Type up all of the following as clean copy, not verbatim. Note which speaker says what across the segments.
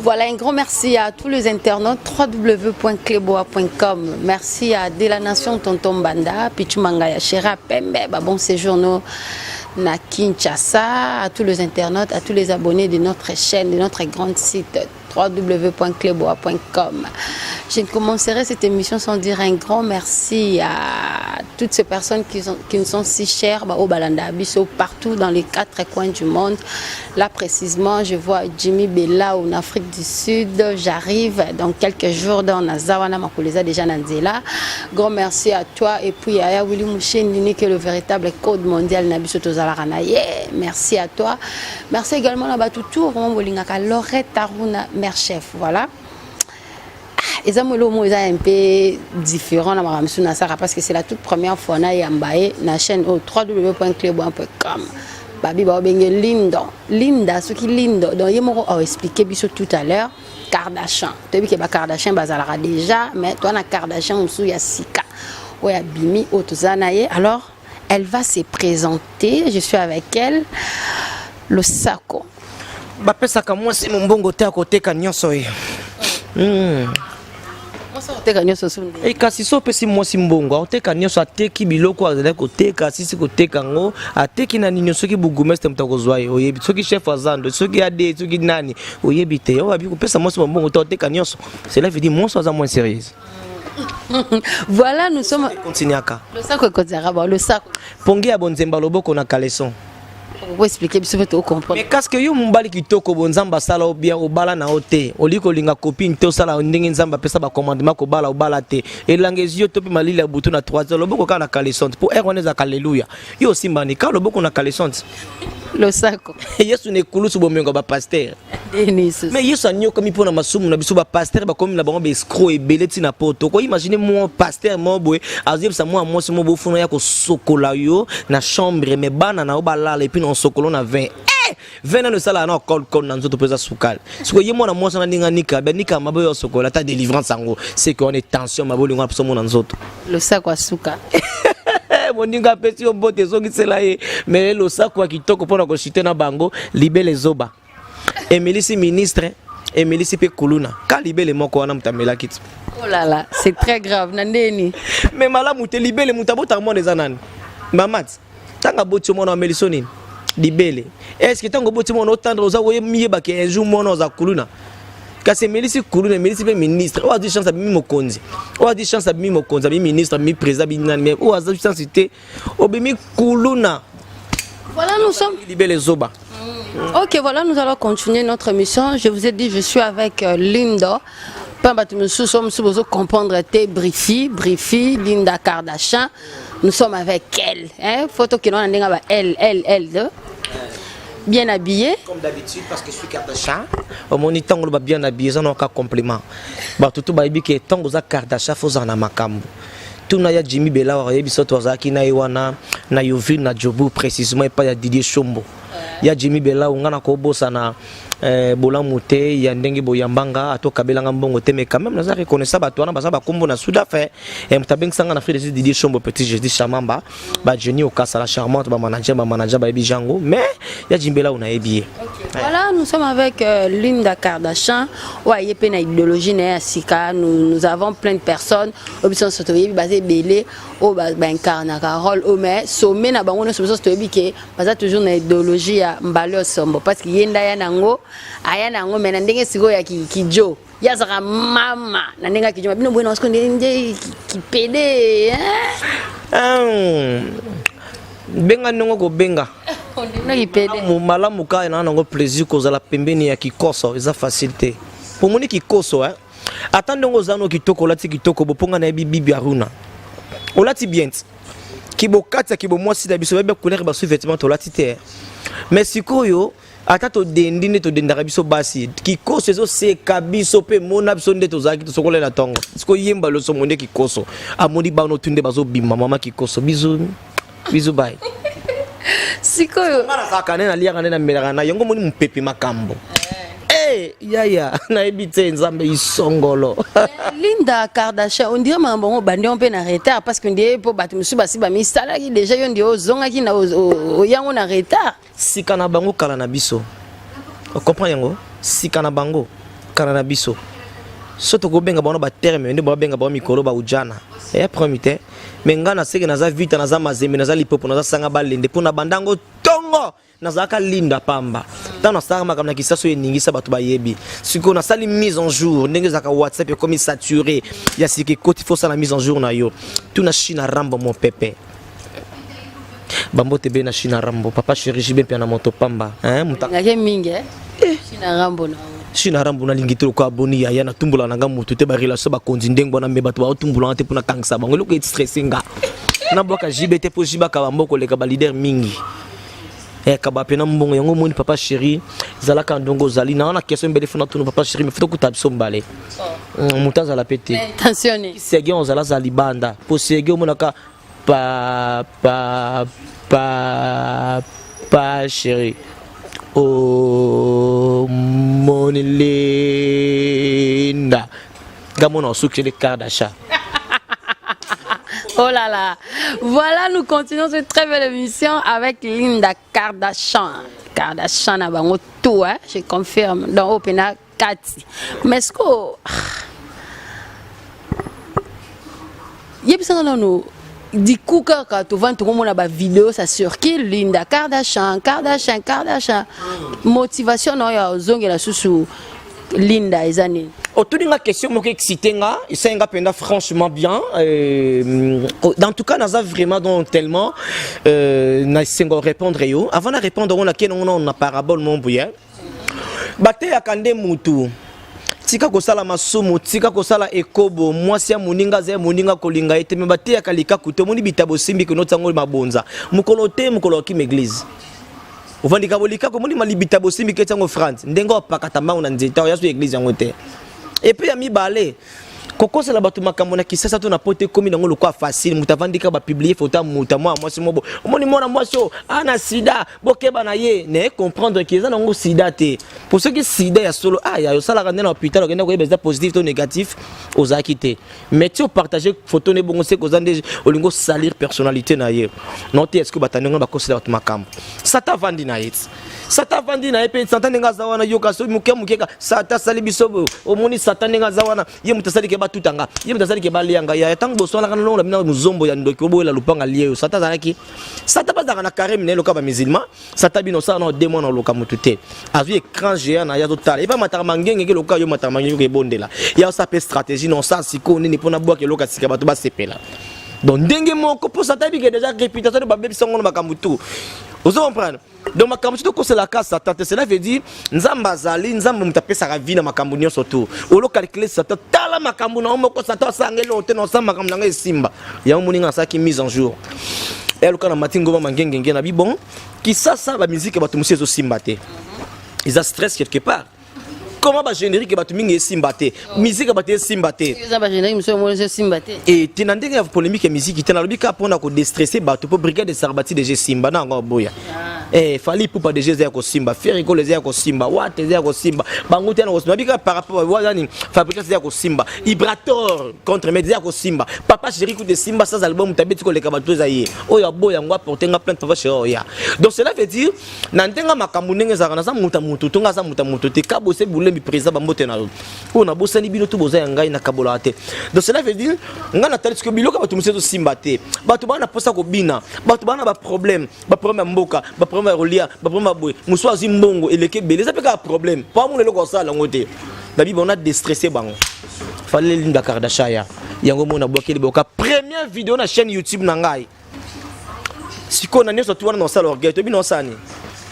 Speaker 1: Voilà, un grand merci à tous les internautes www.cleboa.com. Merci à De la Nation Tonton Banda, Pichu Mangaya Chera Pembe, bah bon séjour nous na Kinshasa, à tous les internautes, à tous les abonnés de notre chaîne, de notre grand site www.cleboa.com. Je ne commencerai cette émission sans dire un grand merci à toutes ces personnes qui nous sont si chères, bah, oyo balanda biso, partout dans les quatre coins du monde. Là, précisément, je vois Jimmy Bella en Afrique du Sud. J'arrive dans quelques jours dans naza wana, makolo eza déjà na nzela. Grand merci à toi et puis à Willy Mouchen, qui est le véritable code mondial na biso tozalaka na ye. Merci à toi. Merci également à Batoutou, vraiment bolingaka Lorette Aruna, mère chef. Voilà. Eza molo mo eza un peu différent na makambo mosusu nasaka parce que c'est la toute première fois nayamba ye na chaîne oyo www.cleboa.com. Babi baobenge Lindo, Linda, soki Lindo. Donc ye moko aoexpliquer biso tout à l'heure. Kardashian, toyebi ke bakardashian bazalaka déjà, mais toa na Kardashian mosusu ya sika oyo abimi, oyo toza na ye. Alors elle va se présenter, je suis avec elle. Losako.
Speaker 2: Bapesaka mwasi mombongo te, akoteka nyonso ye.
Speaker 1: Mwasi akoteka nyonso su nde?
Speaker 2: E, kasi so opesi mwasi mbongo, akoteka nyonso. Ateki biloko azalaki koteka, asisi koteka yango, ateki na nini? Soki bourgmestre moto akozwa ye, oyebi, soki chef azando, soki ade, soki nani, oyebi te. Oyo babi kopesa mwasi mombongo te, oteka nyonso, cela veut dire mwasi aza moins sérieuse.
Speaker 1: Voilà, nous sommes
Speaker 2: Continuaka.
Speaker 1: Losako ekozaka ba losako.
Speaker 2: Pongi ya bonzemba, loboko na caleçon.
Speaker 1: Oko expliquer biso mpe tocomprendre.
Speaker 2: Mais parce que yo mobali kitoko, bo Nzambe asala yo bien, obala na yo te, olingi kolinga copine te, osala ndenge Nzambe apesa bacommandement, kobala, obala te, elanga ezwi yo to mpe malili ya butu na 3 heures, loboko kaka na caleçon te, mpo heure wana ezalaka alleluya. Yo osimbani kaka loboko na caleçon te.
Speaker 1: Losako.
Speaker 2: Yesu na ekulusu, bomengo ya bapasteur.
Speaker 1: Denis.
Speaker 2: Mais Yesu anyokami mpo na masumu na biso. Bapasteur bakomi na bango baescrocs ebele ntina poto. Koimagine mwa pasteur moko boye azoyebisa mwa mwasi mo bofuna ya kosokola yo na chambre, mais bana na yo balala, et puis na osokolo na 20 20 nano esalaka na kolkol na nzoto mpo eza sukali. Sikoyo ye mwana mwasi wana ndenge anika banika mabe oyo osokola, ata délivrance yango, c'est que wana tension mabe olingo na biso mona nzoto.
Speaker 1: Losako asuka.
Speaker 2: Moninga apesi yo mbote, ezongisela ye. Mais losako ya kitoko mpona koshite na bango, libele ezoba emelisi ministre, emelisi mpe kuluna ka libele moko wana moto amelaki ti.
Speaker 1: Oh là là, c'est très grave na ndeni.
Speaker 2: Mais malamu te, libele. Moto abotaka mwana eza nani? Mama ti. Ntango aboti yo mwana, amelisi yo nini? Libele. Est-ce ntango oboti mwana, otendre oza oyebaki un jour mwana oza kuluna? Kasi emelisi kuluna, emelisi mpe ministre. Oyo azwi chance, abimi mokonzi. Oyo azwi chance, abimi mokonzi, abimi ministre, abimi président, abimi nani. Mais oyo azwi chance te, obimi kuluna.
Speaker 1: Voilà, nous sommes
Speaker 2: Libele ezoba.
Speaker 1: Ok, voilà, nous allons continuer notre émission. Je vous ai dit, je suis avec Linda. Pas bato mosusu mosusu bozo comprendre te. Brifi Brifi, Linda Kardashian, nous sommes avec elle, hein. Photo kino na ndenge ba elle elle elle de bien habillée.
Speaker 2: Comme d'habitude, parce que je suis Kardashian. Omoni, ntango oloba bien habillé, eza na compliment. Bato to bayebi ke ntango oza Kardashian, fo ozala na makambo. Tuna ya Jimmy Belawa, ayebi so tozalaki na ye wana na Yoville, na Jobu précisément, epai ya Didier Shombo. Ya Jimmy Belau, nga na kobosana bolamu te ya ndenge boyambanga, atokabelanga mbongo te, mais quand même naza reconnaissant. Bato wana baza bakombo na Sudaf, moto abengisanga na Free de Didier Shombo, petit Jésus Chamamba, baJenny Okasa la charmante, bamanager bayebi jango. Mais ya Jimmy Belau, nayebi ye.
Speaker 1: Voilà, nous sommes avec Linda Kardashian. Ouais, il y a une idéologie na sika. Nous avons plein de personnes. Oyo biso nyonso toyebi, baza ebele oyo baincarnaka rôle oyo, mais sommet na bango nyonso, biso toyebi ke baza toujours na idéologie ya Mbala Osombo, parce que ye nde aya nango, aya nango, mais na ndenge sikoyo ya kijo, ye azalaka mama na ndenge ya kijo. Bino boye na sikoyo nde kipede.
Speaker 2: Benga ndenge kobenga.
Speaker 1: Na kipede.
Speaker 2: Malamu kaka na nango plaisir kozala pembeni ya kikoso, eza facile te. Pomoni kikoso, eh? Ata ndenge oza no kitoko, olati kitoko, boponga nayebi bibi Aruna, olati bien ti kibokati ya kibomwasi na biso, bayebi couleur basu vêtement tolati te. Mais sikoyo ata todendi nde todendaka biso basi, kikoso ezoseka biso mpe mona biso nde tozalaki tosokola na ntongo. Sikoyo yemba losomo nde kikoso amoni bano tu nde bazobima. Mama kikoso, bizu bizu bai.
Speaker 1: Sikoyo
Speaker 2: nga nazalaka nde naliaka nde namelaka na yango, moni mopepe makambo. Eh, yaya, nayebi te, Nzambe isongolo.
Speaker 1: Linda Kardashian, on dirait makambo yango obandi yango mpe na retard, parce que ndie mpo bato mosusu basi bamisalaki déjà, yo ndie ozongaki na oyango na retard.
Speaker 2: Sika na bango, kala na biso, ocomprend yango, sika na bango. Kala na biso so tokobenga bango na baterme nde babenga bango mikolo baujana eya problème te. Me ngai naseke naza vita, naza mazembe, naza lipopo, naza sanga balende mpo na banda yango ntongo. Nazalaka linda pamba ntango nasalaka makambo na kisasa oyo eningisa bato bayebi. Sikoyo nasali mise en jour ndenge ezalaka, WhatsApp ekomi saturé ya sika ekoti, fo osala mise en jour na yo. Tuna China Rambo, mon pepe, bambote be na China Rambo, papa chéri jibe mpe na moto pamba, hein,
Speaker 1: Ngake mingi, eh? China Rambo na.
Speaker 2: China Rambo, nalingi te lokola boni yaya natumbola na nga motu te. Barelation bakonzi ndenge wana, me bato baotumbolanga te mpona kangisa bango. Eloko estresse nga, nabwaka jibe te mpo jibe akaba mboko koleka baleader mingi. Kaba mpe na mbongo yango. Omoni, papa chéri, ezalaka ndongo ozali na wana. Question mbele fona tuna papa chéri, me futa kuta biso mbale. Moto azala mpe te.
Speaker 1: Intentionné.
Speaker 2: Sege ozala aza libanda mpo sege omonaka pa pa pa pa chéri omoni Linda nga mona osukiseli carte d'achat.
Speaker 1: Oh là là. Voilà, nous continuons cette très belle émission avec Linda Kardashian. Kardashian na bango tout, hein, je confirme. Donc, Opena Kati. Mais est-ce que yebisanga nano diku kaka tovandi tokomona bavideo, ça circule, Linda Kardashian, Kardashian, Kardashian. Motivation na oyo ozongela susu Linda eza nini?
Speaker 2: Otuni nga question moko excité nga, esali nga mpenza franchement bien. En tout cas naza vraiment donc tellement na esengo répondre yo. Avant na répondre ngo, nakei nango na parabole mo boye. Bateyaka nde mutu: tika kosala masumu, tika kosala ekobo, mwasi ya moninga aza ya moninga, kolinga ye te. Me bateyaka likaku te. Omoni bitabo osimbi kino ntango mabonza mokolo te, mokolo okima église, ovandika bolikako. Omoni malibita bosimbi ke ntango France ndenge opakata mbango na nzete oya so église yango te. Et puis ya mibale, kokosela bato makambo na kisasa to na poto ekomi nango lokwa facile. Moto avandi kaka, bapublier foto ya moto, mwana mwasi mobo. Omoni mwana mwasi oyo ana sida, bokeba na ye. Na ye comprendre ke eza nango sida te, po soki sida ya solo aya osalaka nde na hôpital, okende koyeba eza positif to négatif. Ozalaki te, mais ti opartage photo ne bongo, seke oza nde olingi osalir personnalité na ye no te. Est-ce que bato ndenge bakosela bato makambo? Sata avandi na ye ti sata avandi na ye mpe sata ndenge aza wana, yoka so moke moke ka sata asali biso boye. Omoni sata ndenge aza wana, ye moto asali ke batutanga, ye moto asali ke balianga ya ntango boswanaka nalongola bino mozombo ya ndoki, oboyela lupanga lie yo. Sata azalaki sata, bazalaka na carême na ye loka bamusulman. Sata bino osala na 2 mois na oloka motu te, azwi écran géant na ye, azotala epa mataka mangenge ke loka yo mataka mangenge ebondela ya osala mpe stratégie na osala sikoyo nini mpona bwaka eloko ya sika bato basepela. Donc ndenge moko mpo sata yebi ke déjà réputation nde babebisa ngo na makambo tout, ozo comprendre? Donc makambo soki tokoselaka satan te, cela veut dire Nzambe azali Nzambe, moto apesaka vie na makambo nyonso tu. Olocalcule satan, tala makambo na yo moko. Satan asanga eloko te na osala makambo na ngai esimba yango. Moninga asalaki mise en jour eyaluka na mati ngoma mangengenge na bi. Bon, kisasa bamusique bato mosusu ezosimba te, eza stress quelque part. Comment bagénérique bato mingi esimba te, musique bato esimba te?
Speaker 1: Eza bagénérique mosusu omoni ezosimba te.
Speaker 2: E te, na ndenge ya polémique ya musique te, nalobi kaka mpona kodéstresser bato, mpo Brigade de Sarbati déjà esimba na yango aboya. Fally Ipupa déjà eza ya kosimba, Ferre Gola eza ya kosimba, Wata eza ya kosimba, bango te na kosimba. Nabi kaka par rapport wazani, Fabrice eza ya kosimba, Ibrator contre med eza ya kosimba, papa chéri kuta esimba sans album tabeti koleka bato eza ye oyo aboya yango aporte nga plainte. Papa chéri oya. Donc cela veut dire na ndenge makambo ndenge ezalaka, naza moto ya motu to nga aza moto ya moto te. Kabose bulembi président, bambote na yo oyo nabosani bino to boza ya ngai, nakabolaka te. Donc cela veut dire ngai natali sikoyo biloko ya bato mosusu ezosimba te. Bato baa na mposa kobina, bato baa na baproblème, baproblème ya mboka, baproblème ya kolia, baproblème ya boye. Mosusu azwi mbongo eleki ebele, eza mpe kaka problème po amona eloko asala yango te. Nabi bon, na déstressé bango. Fallait Linda Kardashian ya yango mona bwakeli boka première vidéo na chaîne YouTube na ngai. Sikoyo na nyonso tu wana na osala orgueil toyebi na osala nini,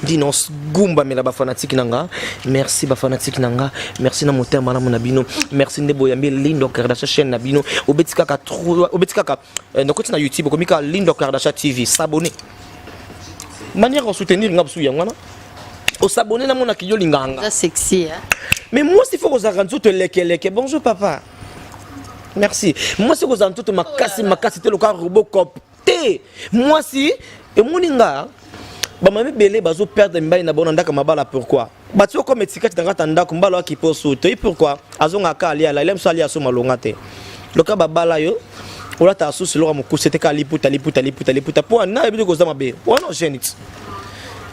Speaker 2: ndi na ogumbamela bafanatike na nga. Merci bafanatike na nga, merci na motema malamu na bino, merci nde boyambi Lindo Kardashian chaîne na bino. Obeti kaka, obeti kaka nakoti na YouTube, okomi kaka Lindo Kardashian TV, s'abonner. Manière osoutenir nga bosu yango wana, osabonner, namonaki yo olingaka nga.
Speaker 1: Eza sexy, hein?
Speaker 2: Mais mwasi fo kozalaka nzoto elekeleke. Bonjour papa, merci. Mwasi kozala nzoto makasi makasi te loka Robocop te. Mwasi emoni nga bamama ebele bazoperdre mibali na bango na ndako ya mabala. Pourquoi? Bato okoma etikati na kati ya ndako, mbala akipe osu toyi. Pourquoi? Azongaka alia, alia mosu, alia so malonga te. Loka babala yo, olataka susu eloko ya mokuse te, kaka liputa liputa liputa liputa mpo na yebi te koza mabe wana ogene ti.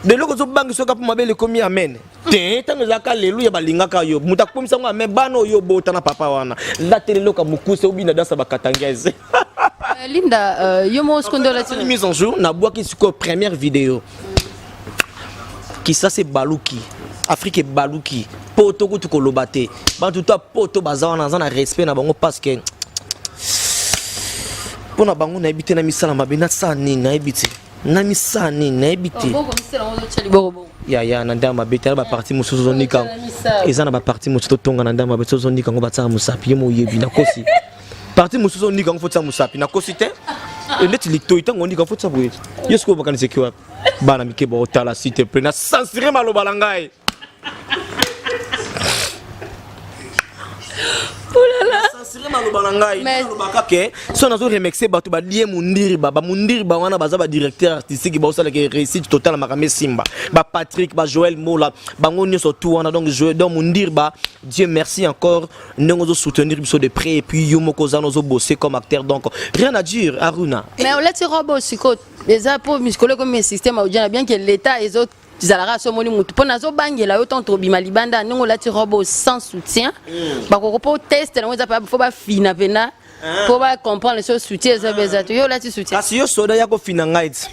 Speaker 2: De eloko ozobangisa oka mpo mabele ekomi amen te. Ntango ezalaka aleluya, balingaka yo. Moto akomisa yango amen, bana oyo obota na papa wana, latela eloko ya mokuse, obina danse bakatangese.
Speaker 1: Linda, yo moko sikoyo nde olati
Speaker 2: mise en jour. Nabwaki sikoyo première vidéo, Kisasa ebaluki, Afrique ebaluki, poto kutu koloba te. Bato to poto baza wana, naza na respect na bango, parce que mpo na bango nayebi te na misala mabe nasala nini, nayebi te na misala nini, nayebi te. Yaya, na ndenge mabe te, na baparti mosusu ozonika, eza na baparti mosusu totonga na ndenge mabe te, ozonika yango, batiaka mosapi. Ye moyebi nakosi, parti mosusu onika yango, fotia mosapi. Nakosi te, neti litoi, ntango onika, fotia boye. Ye sikoyo bakanisi eki wapi? Bana mike baotala, s'il te plaît, na censure maloba na ngai. Censure maloba na ngai. Nalobaka ke so nazo remercier bato badie Mundiriba, bamundiriba wana baza badirecteur artistique, baosalaka réussite totale, makambo esimba, baPatrick, baJoel Mola, bango nyonso tu wana. Donc Joel, donc Mundiriba, Dieu merci encore ndenge ozosoutenir biso de près, et puis yo moko oza ozobosser comme acteur, donc rien à dire, Aruna.
Speaker 1: Mais olati robe sikoyo, eza mpo mikolo ekomi système aujana, bien que l'État ezo ezalaka so omoni mutu mpo nazobangela yo ntango tobima libanda, ndenge olati robe sans soutien, bakoko mpo teste yango eza fo bafina mpena mpo bacomprendre so soutien eza mpe eza te. Yo olati soutien.
Speaker 2: Kasi yo soda ya kofina ngai ti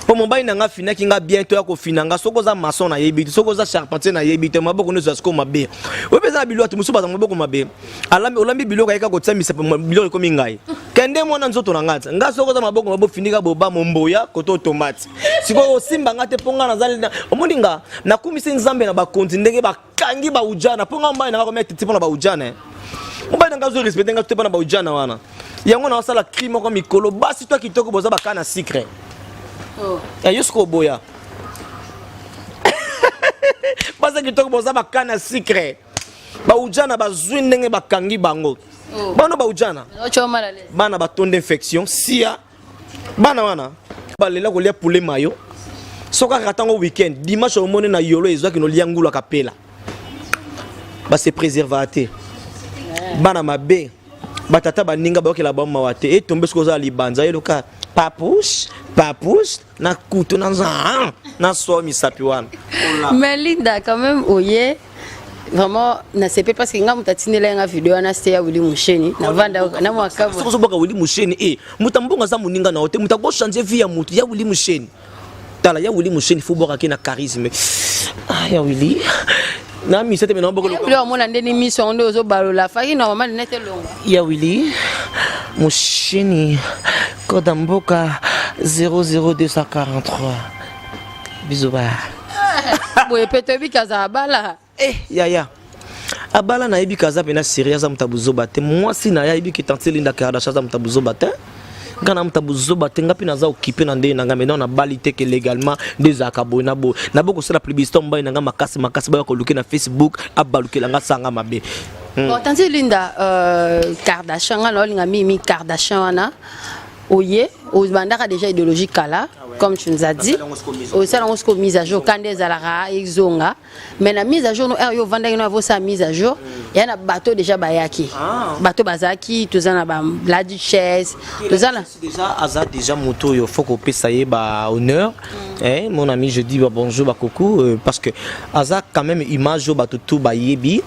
Speaker 2: mpo mobali na ngai afinaki nga bien to ya kofina nga. Soki oza maçon, nayebi te, soki oza charpentier, nayebi te. Maboko nyonso ya sikoyo mabe oyo mpe eza na biloko mosusu, baza maboko mabe. Alambi, olambi biloko, ayeka kotia misapo, biloko ekomi ngai. Kende mwana nzoto na ngai ti nga. Soki oza maboko mabe, ofinika boba momboya koto otomate, sikoyo osimba nga te, mpo nga nazali omoni nga nakumisi Nzambe na bakonzi ndenge bakangi baujana, mpo nga mobali na nga komia titi mpo na baujana. Mobali na nga azo respecte nga te mpo na baujana wana. Yango naosala cri moko mikolo, basi to kitoko boza baka na sucre.
Speaker 1: Oh.
Speaker 2: Yo sikoyo oboya basi kitoko boza baka na sucre, baujana bazwi ndenge bakangi bango.
Speaker 1: Oh.
Speaker 2: Bana baujana,
Speaker 1: Otyo mal à l'aise.
Speaker 2: bana batonda infection sia. Bana wana balela kolia poulet mayo, soki kaka ntango weekend, dimanche, omoni na yolo ezwaki nolia ngulu akapela, base préserva te. Bana mabe, batata baninga bayokela bango mawa te. Etombe soki oza na libanza, yeluka papouche papouche na kutu na nza na so misapi wana.
Speaker 1: Mais Linda, quand même oye vraiment nasepe, parce que nga moto atindela nga video wana, ste ya Wili Musheni, navanda na mwakabo.
Speaker 2: Soki ozoboka Wili Musheni, e moto ambongo aza moninga na yo te, moto akochange vie ya motu ya Wili Musheni. Tala ya Wili Musheni, fo bwakaki na charisme. Ah, ya Wili na misa te, mena bokolo.
Speaker 1: Wili omona ndeni miso yango nde ozobalola, faki normalement nete elongwa.
Speaker 2: Ya Wili Musheni, code ya mboka 00243, biso ba
Speaker 1: Boye mpe toyebi kazala bala.
Speaker 2: Eh yaya, abala, nayebi ke aza mpena série, aza moto ya buzoba te. Mwasi na ye ayebi ke tante Linda Kardashian aza moto ya buzoba te. Nga na moto ya buzoba te, nga mpe naza occupé na ndenge na nga. Maintenant nabali te ke légalement nde ezalaka boye na boye, nabo kosala publicité mobali na nga makasi makasi, baya koluke na Facebook, abalukela nga sanga mabe.
Speaker 1: Bon, tante Linda Kardashian, nga na olinga mimi Kardashian wana, oye obandaka déjà idéologie kala, comme tu nous as dit, osala yango sikoyo mise à jour kanda ezalaka ezonga. Mais na mise à jour no heure yo ovandaki no avosala mise à jour ya na bato déjà bayaki, bato bazalaki, toza na ba la duchesse, toza na
Speaker 2: Déjà aza déjà moto oyo faut kopesa ye ba honneur. Eh, mon ami, je dis ba bonjour, ba coucou, parce que aza quand même image oyo bato tu bayebi,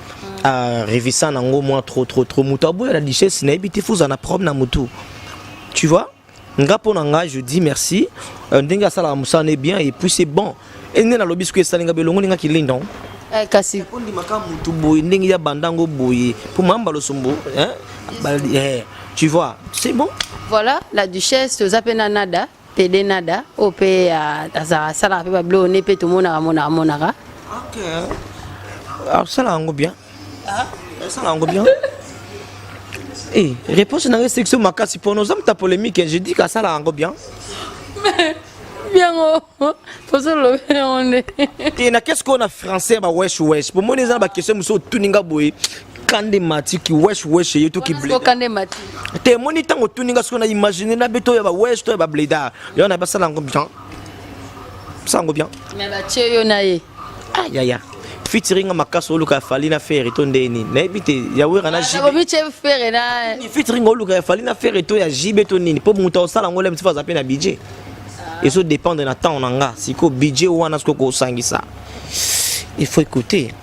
Speaker 2: revisa nango mwa trop trop trop. Moto aboya la duchesse, nayebi te, foza na problème na motu, tu vois. Nga mpo na nga, je dis merci, ndenge asalaka mosala ne bien, et puis c'est bon. E nde nalobi soki esali nga belongo ndenge akilinda.
Speaker 1: Eh, kasi
Speaker 2: ondimaka motu boye ndenge ya bandango boye mpo mamba losombo, hein? Eh, tu vois, c'est bon.
Speaker 1: Voilà, la duchesse, toza mpe na Nada pede, Nada oyo mpe azalaka, asalaka mpe babiloko ne mpe tomonaka monaka monaka.
Speaker 2: Ok, asala yango bien, asala yango bien. Eh, réponse na ngai section makasi mpono oza moto ya polémique. Je dis kasala yango bien.
Speaker 1: Biango tozoloba yango nde.
Speaker 2: Te, na qu'est-ce qu'on a français ba wesh wesh, po moni eza na baquestion mosusu otuni nga boye, kande matiki wesh wesh ye toki bleda.
Speaker 1: Okande mati.
Speaker 2: Te, moni ntango otuni nga sikoyo na imagine na beto ya ba wesh to ya ba bleda, yo na basala yango bien, basala yango bien.
Speaker 1: Me batie yo na ye.
Speaker 2: Ah yaya, featuring nga makasi, oluka ya Fally na Ferre to ndeni, nayebi te, ya Wera na JB.
Speaker 1: Omitie Ferre na
Speaker 2: Featuring oluka ya Fally na Ferre to ya JB to nini, mpo moto akosala yango lem tifa aza mpe na budget. Ezo dépendre na temps na nga. Siko budget wana siko kosangisa. Il faut écouter.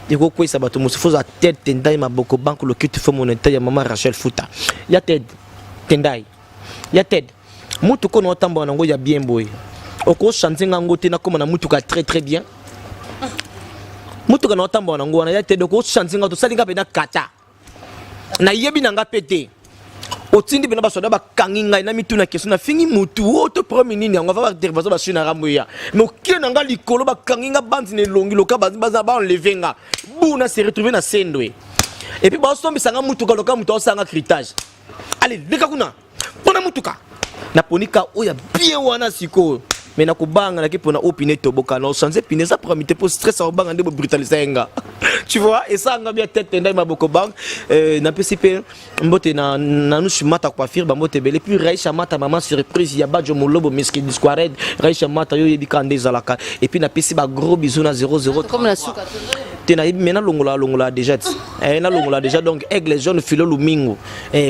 Speaker 2: Ekokweyisa bato mosusu. Fo ozala Ted Tendai maboko banque lokitu fo monétaire ya mama Rachel Futa. Ya Ted Tendai. Ya Ted. Mutuka na otambola nango ya bien boye. Okochange nga ngo te, nakóma na mutuka très très bien. Mutuka na otambola nango wana, ya Ted, okochange nga, tosali nga mpenza kata. Nayebi na nga mpe te. Otindi mpena basoda bakangi ngai na mituna question, nafingi mutu oyo to problème nini yango ava baintervention basui na rambo ya mais okie na nga likolo, bakangi nga bandi na elongi loka baza baenleve nga bu na se retrouve na sendwe et puis baosombisa nga mutuka loka mutu aosala nga critage. Ale leka kuna mpona mutuka naponi ka oyo ya bien wana. Sikoyo mais nakobanga naki mpona oyo pine etoboka na ochange pine, eza problème te mpo stress akobanga nde bobrutaliser ye nga, tu vois. Esanga bien tete ndai maboko bank. Napesi mpe mbote na Nanushi Mata Coiffure, bambote ebele. Puis Raisha Mata, mama surprise ya Bajo Molobo Miski Disquared, Raisha Mata, yo oyebi kaka nde ezalaka. Et puis napesi bagros bisous na 00
Speaker 1: Comme na suka.
Speaker 2: Te, nayebi me nalongola longola déjà ti. Nalongola déjà. Donc Aigle Jaune Filo Lumingo,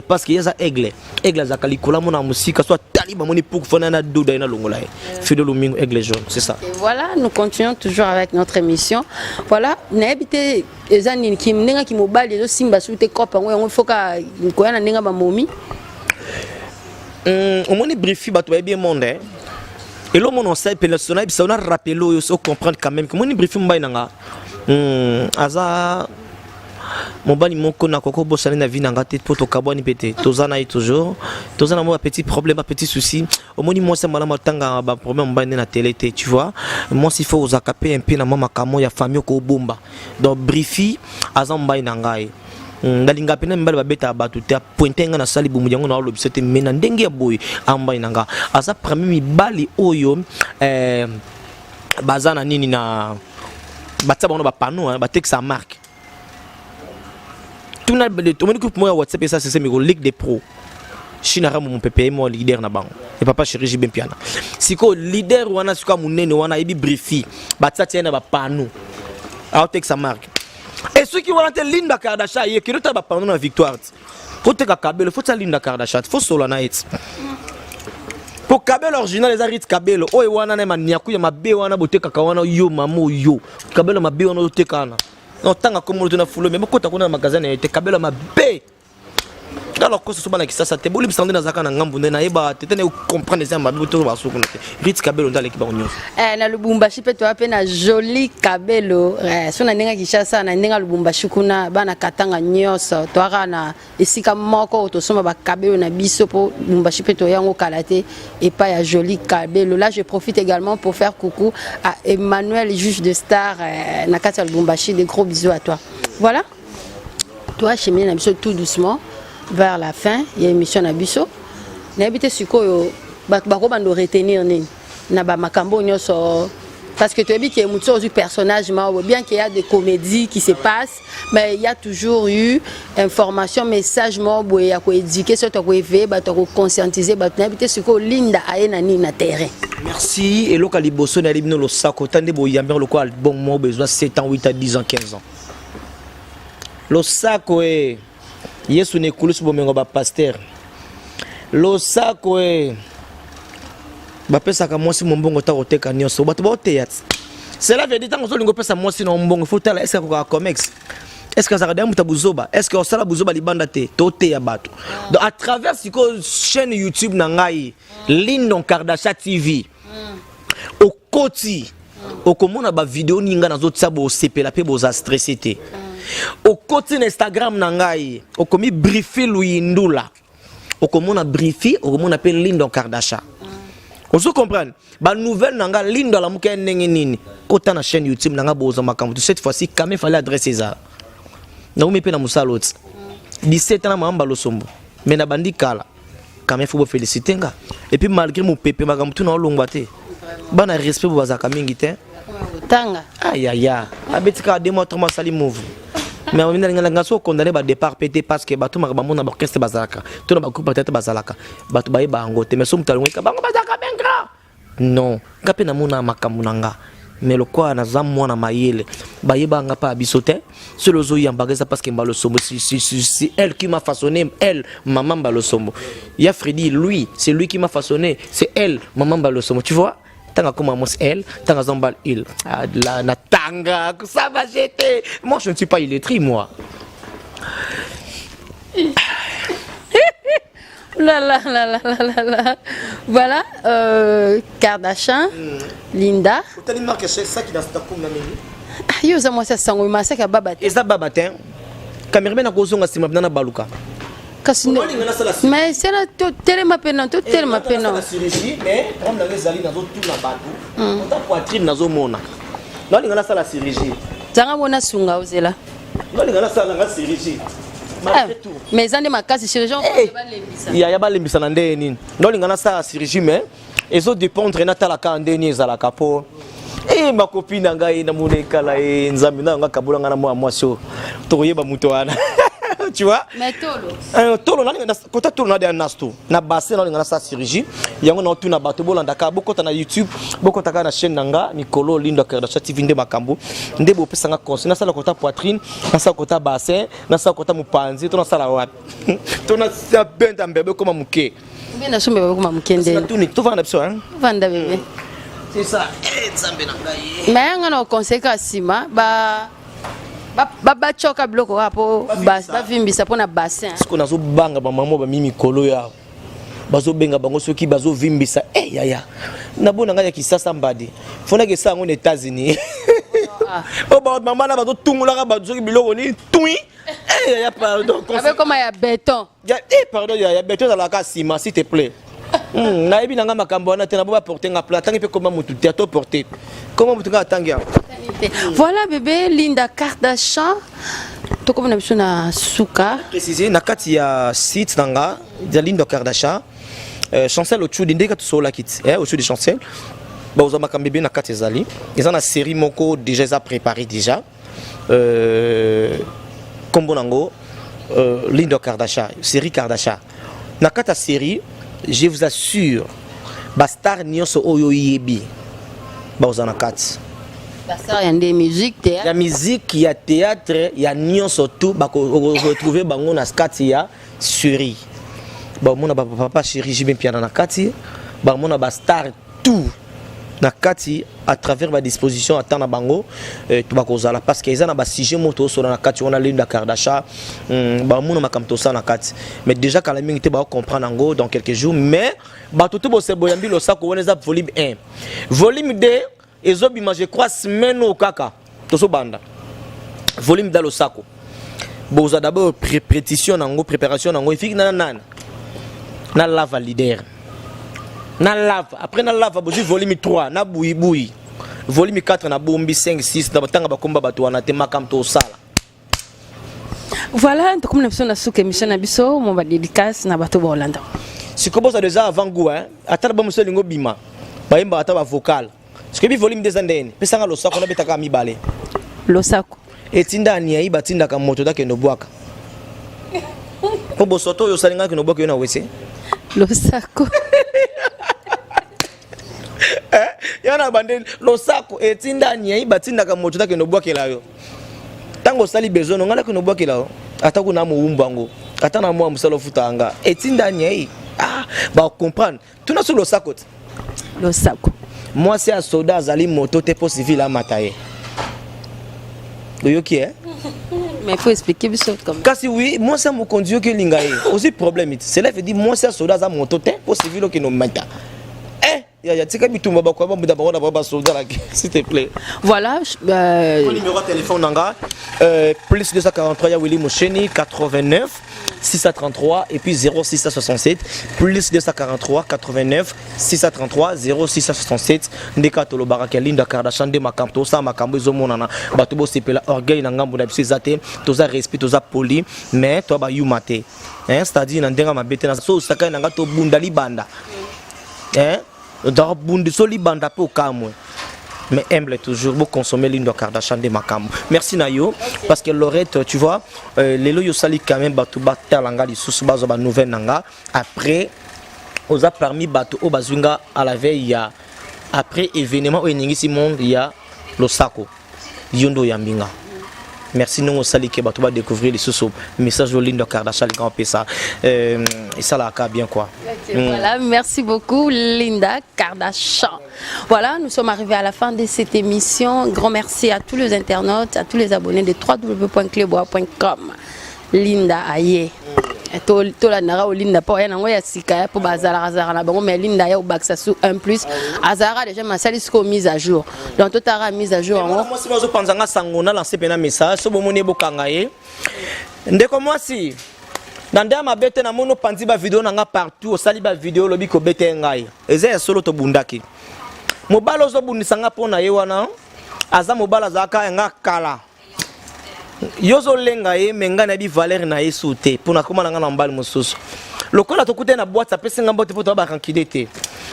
Speaker 2: parce que ye aza aigle. Aigle azalaka likolo, amona mosika, so atali bamoni puku fana na duda ye. Nalongola ye Filo Lumingo, Aigle Jaune, c'est ça.
Speaker 1: Et voilà, nous continuons toujours avec notre émission. Voilà, nayebi te eza nini ki ndenge ki mobali ezosimba su te kope yango yango foka koya na ndenge bamomi.
Speaker 2: Omoni brifi, bato bayebi ye monde, eh? Elo mona osali pene so nayebisa na rappele oyo so comprendre quand même ke omoni brifi mobali na nga, aza mobali moko nakoki obosani na vie na nga te mpo tokabwani mpe te, toza na ye toujours, toza na mwa bapetit problème, bapetit souci. Omoni mwasi ya malamu atanga baproblème mobali nde na télé te, tu vois. Mwasi faut ozalaka mpe mpe na mwa makambo ya famille okobomba. Donc brifi aza mobali na ngai. Nalinga mpena mibali babetaka bato te. Apointe nga nasali bomu yango na olobisa te, me na ndenge ya boye ambai na nga aza premier mibali oyo baza na nini na batia bango na bapano batekisa marque. Tuna omoni groupe moko ya WhatsApp esa sese miko Ligue des Pro Chine Rambo mopepe ye moko leader na bango e papa chéri JB Mpiana. Sikoyo leader wana, sikoyo monene wana ayebi brifi, batia tia ye na bapano aotekisa marque. E soki wana te, Linda Kardashian ye kende otala bapano na Victoire ti koteka kabelo, fo tia Linda Kardashian, fo sola na ye ti po kabelo original eza Rit Kabelo oyo wana na maniaku ya mabe wana botekaka wana. Yo mama oyo kabelo mabe wana ozoteka wana, notanga komolo te na fulo me bokota kuna na magasin na ye te. Kabelo mabe tala koso so bana kisasa te, bolibisa nde nazalaka na ngambu nde nayeba te te na comprendre eza mabe to basukuna te. Rit Kabelo nde aleki bango nyonso.
Speaker 1: Na Lubumbashi mpe toya mpe na Joli Kabelo, so na ndenge ya Kinshasa, na ndenge ya Lubumbashi kuna, bana Katanga nyonso toyaka na esika moko oyo tosomba bakabelo na biso mpo Lubumbashi mpe toya yango kala te epai ya Joli Kabelo. Là, je profite également pour faire coucou à Emmanuel, juge de star, na kati ya Lubumbashi. Des gros bisous à toi. Voilà, toa cheminer na biso tout doucement vers la fin ya émission na biso. Nayebi te sikoyo bato bakobanda retenir nini na bamakambo nyonso, parce que toyebi ke motu ozwi personnage moko, bien qu'il y a des comédies qui se passent, mais il y a toujours eu information, message moko boye ya koéduquer, soki koéveiller bato, ya koconscientiser bato. Nayebi te sikoyo Linda aye na nini na terrain.
Speaker 2: Merci. Eloko ya liboso nayeli bino losako ta nde boyambi lokola album moko bezwa 7 ans, 8 à 10 ans, 15 ans. Losako e Yesu na ekulusu, bomengo bapaster. Losako e bapesaka mwasi mombongo ta koteka nyonso bato baoteya ti. Cela veut dire ntango ozolinga opesa mwasi na mbongo, faut tala est-ce akokaka comex, est ce que azalaka deya moto ya buzoba, est ce que osala buzoba libanda te. Toteya bato. Donc à travers sikoyo chaîne YouTube na ngai Lindon Kardasha TV, okoti okomona bavideo nini ngai nazotia, bosepela mpe boza stressé te. Okoti na Instagram na ngai, okomi Brifi Luyindula, okomona Brifi, okomona mpe Lindon Kardasha. Ozo comprendre banouvelle na nga, Lindo alamuki ya ndenge nini. Kota na chaîne YouTube na nga, bozwa makambo. Cette fois-ci quand même fallait adresse ezala nakomi mpe na mosala oti 17 ans na mama Balosombo, mais na bandi kala. Quand même faut bofélicité nga. Et puis malgré mopepe makambo tuna olongwa te, bana respect bo bazalaka mingi te.
Speaker 1: Tanga.
Speaker 2: Ayaya, abeti kaka 2 mois, 3 mois, asali move. Mais nga so condamné badépart pe te, parce que bato maka bamona baorchestre bazalaka to na bagroupe peut-être bazalaka bato bayeba yango te. Mais so moto alongweka bango bazalaka bien grand. Non, nga mpe namona makambo na nga. Mais lokola naza mwana mayele, bayeba nga pa biso te. Solo ozoyambaka eza parce que Mbalosombo, c'est elle qui m'a façonné, elle, maman Mbalosombo. Ya Freddy, lui, c'est lui qui m'a façonné, c'est elle, maman Mbalosombo, tu vois. Tanga comme moi, elle, tanga zambal, il. Ah, la na tanga, ça va jeter. Moi, je ne suis pas illettré, moi.
Speaker 1: La la la la la la la. Voilà, Kardashian, Linda.
Speaker 2: Otali marque saki na na mingi.
Speaker 1: Ah, yo oza mwasi ya sango, masaki ya baba te.
Speaker 2: Eza baba te. Cameraman akozonga nsima mpena na baluka.
Speaker 1: Kasi
Speaker 2: Olinga nasala si-
Speaker 1: mais sela totelema mpe totelema mpe
Speaker 2: Nasala chirurgie, mais problème nanga ezali nazotuna bato ota poitrine nazomona. Naolinga nasala chirurgie.
Speaker 1: Zanga mona sunga ozela.
Speaker 2: Naolinga nasala nanga chirurgie malgré tout.
Speaker 1: Mais eza nde makasi chirurgien.
Speaker 2: Eh,
Speaker 1: balembisa.
Speaker 2: Ya balembisa na ndenge nini? Naolinga nasala chirurgie, mais ezodépendre natalaka ndenge nini ezalaka po e makopi na ngai namona ekala ye Nzambe na yanga kabola ngai na mwana mwasi oyo tokoyeba moto wana, tu vois.
Speaker 1: Mais tolo?
Speaker 2: Tolo kota tolo na deya nasto na bassin. Nalinga nasala chirurgie yango, naotuna bato bolandaka, bokota na YouTube, bokota kaka na chaîne na nga mikolo Lindo Kardashian TV nde makambo nde bopesanga conseil. Nasala kota poitrine, nasala kota bassin, nasala kota mopanzi, to nasala wapi, to nasia benda mbebe ekoma moke.
Speaker 1: Mbe na sombe bakoma mokende.
Speaker 2: Natuni tovanda na biso, hein?
Speaker 1: Vanda bebe.
Speaker 2: C'est ça. Eh, Nzambe na ngai.
Speaker 1: Mais yanga na oconseille kaka nsima batyoka biloko kaka mpo bavimbisa mpo na bassin.
Speaker 2: Sikoyo nazobanga bamama bami mikolo ya bazobenga bango soki bazovimbisa. E yaya, nabona ngai ya Kisasa mbadi fondaki esala yango na États-Unis. Oyo bamama na bazotungolaka bato soki biloko nini tui. Eh, yaya, pardon.
Speaker 1: Abekoma ya béton.
Speaker 2: Eh, pardon yaya, béton ezalaka nsima, s'il te plaît. Nayebi nanga makambo wana te. Nabo baporte nga plat atangi mpe koma motu te, ato porte koma motu nga atangi yango.
Speaker 1: Voilà bébé Linda Kardashian, tokomi na biso na suka.
Speaker 2: Préciser na kati ya site na nga ya Lindo Kardashian, Chancel Ochudi ndenge tosololaki ti Ochudi Chancel bazwa makambo ebele na kati. Ezali eza na série moko déjà eza préparé déjà, kombo nango Lindo Kardashian, série Kardashian. Na kati ya série, je vous assure, bastar nyonso oyo oyebi bazwa na kati.
Speaker 1: Bastar ya nde musique te?
Speaker 2: Ya musique, ya théâtre, ya nyonso tout, bakoretrouve bango na kati ya série. Bamona bapapa chéri JB Mpiana na kati, bamona bastar tout na kati à travers badisposition ata na bango bakozala, parce que eza na basujet moko tozosola na kati wana. Linda Kardashian, bamona makambo tosala na kati, mais déjà kala mingi te, bakocomprendre yango dans quelques jours. Mais bato to bose boyambi losako wana eza volume 1, volume 2 ezobima, je crois, semaine oyo kaka tozobanda volume da losako. Bozwa d'abord répétition nango, préparation nango efiki na nani na lava leader na lava. Après na lava bozwi volume 3 na buyibuyi, volume 4 na bombi, 5, 6 na batanga bakomba bato wana te, makambo tosala.
Speaker 1: Voilà, tokomi na biso na suka émission na biso. Mo badédicace na bato baolanda.
Speaker 2: Sikoyo bozwa déjà avant goût, hein? Ata na bamosu elingi obima, bayembaka ata bavocal. Sikoyo bi volume eza ndeni, pesanga losako nabetaka mibale.
Speaker 1: Losako.
Speaker 2: Etinda aniai batindaka moto takende obwaka mpo bosoto oyo osalingaki kende obwaka yo na wese.
Speaker 1: Losako.
Speaker 2: Ya na bande losako etinda aniai batindaka moto takende obwakela yo ntango osali besoin no ngai nakende obwakela yo, ata kuna mowumbu yango, ata na mwa mosala ofutaka nga etinda aniai. Ah, bacomprendre tuna so losako te.
Speaker 1: Losako.
Speaker 2: Mwasi ya soda azali moto te mpo civile amata ye, oyoki e?
Speaker 1: Mais il faut expliquer biso comme
Speaker 2: Kasi oui, mwasi ya mokonzi yoki elinga ye ozwi problème te. Cela veut dire mwasi ya soda aza moto te mpo civile okende omata. Eh ya tika bitumba bakoya bamuda bango na bango basoldat laki, s'il te plaît.
Speaker 1: Voilà.
Speaker 2: Mon numéro de téléphone nanga, plus 243 ya Willy Mosheni, 89 633 et puis 0667, plus 243 89 633 0667. Ndeka tolobaka Linda Kardashian nde makambo tosala, makambo ezomonana, bato bosepela. Orgueil na ngambo na biso eza te, toza respect, toza poli, mais toa bayuma te, hein, c'est-à-dire na ndenge mabe te. So osakani na nga tobunda libanda, hein, donc bundi so libanda mpe okamwe, mais humble toujours. Boconsommer Lindo Kardashian nde makambo. Merci na yo, parce que Lorette, tu vois, lelo yo osali quand même bato batala nga lisusu, bazwa banouvelle na nga. Après oza parmi bato oyo bazwi nga à la veille ya après événement oyo eningisi monde ya Losako yo nde oyambi nga. Merci ndenge osali ke bato badécouvrir lisusu message oyo Linda Kardashian alinga opesa, esalaka bien quoi.
Speaker 1: Ok, voilà, merci beaucoup Linda Kardashian. Voilà, nous sommes arrivés à la fin de cette émission. Grand merci à tous les internautes, à tous les abonnés de www.cleboa.com. Linda aye. Tolandaka olinda mpo aya nango ya sika ya mpo bazalaka azalaka na bango, mais Linda aya obakisa su un plus. Azalaka déjà, masali sikoyo mise à jour, donc totaka mise à jour yango.
Speaker 2: Mwasi bazopanza nga sango, na lance mpena message so bomoni ebokanga ye. Ndeko mwasi, na nde ya mabe te, namoni opanzi bavideo na nga partout, osali bavideo, olobi kobeta ye. Ngai eza ya solo, tobundaki. Mobali ozobundisa nga mpo na ye wana aza mobali azalaka yanga kala. Yo ozolenga ye, me ngai nayebi valeur na ye su te, mpo nakóma na ngai na mobali mosusu. Lokola tokutani na boîte, apesi nga mbote mpo toya barankide te.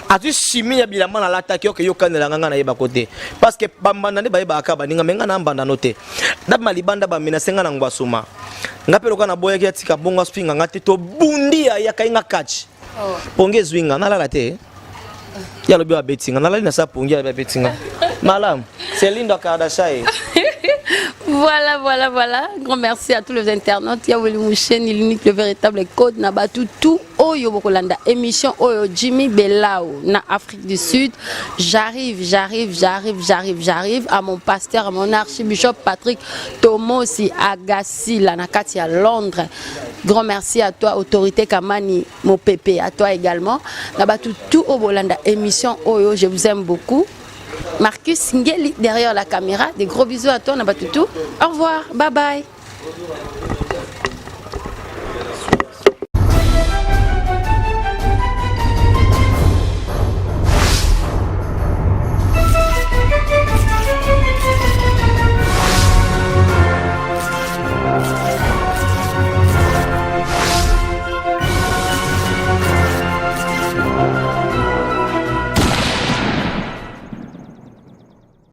Speaker 2: Azwi chimie ya bilamba nalataki, oke yokanela nga, ngai nayebako te, parce que bambanda nde bayebaka baninga, me ngai na mbandano te. Ndabima libanda, bamenase nga na ngwasuma. Nga mpe lokola naboyaki atika bongo, afinga nga te, tobundi, ayakai nga catch, pongi ezwi nga, nalala te. Ye alobi abeti nga, nalali na sa pongi, alobi abeti nga. Malamu, c'est Linda Kardashian ye.
Speaker 1: Voilà. Grand merci à tous les internautes. Yaweli Moucheni, l'unique, le véritable code Nabatu tout oyo bokolanda émission oyo, Jimmy Belao na Afrique du Sud. J'arrive, j'arrive, j'arrive, j'arrive, j'arrive à mon pasteur, à mon archibishop Patrick Tomosi Agassi là na kati à Londres. Grand merci à toi, autorité Kamani mon pépé, à toi également. Nabatu tout oyo bolanda émission oyo, je vous aime beaucoup. Marcus Ngeli derrière la caméra. Des gros bisous à toi, Nabatutu. Au revoir. Bye bye.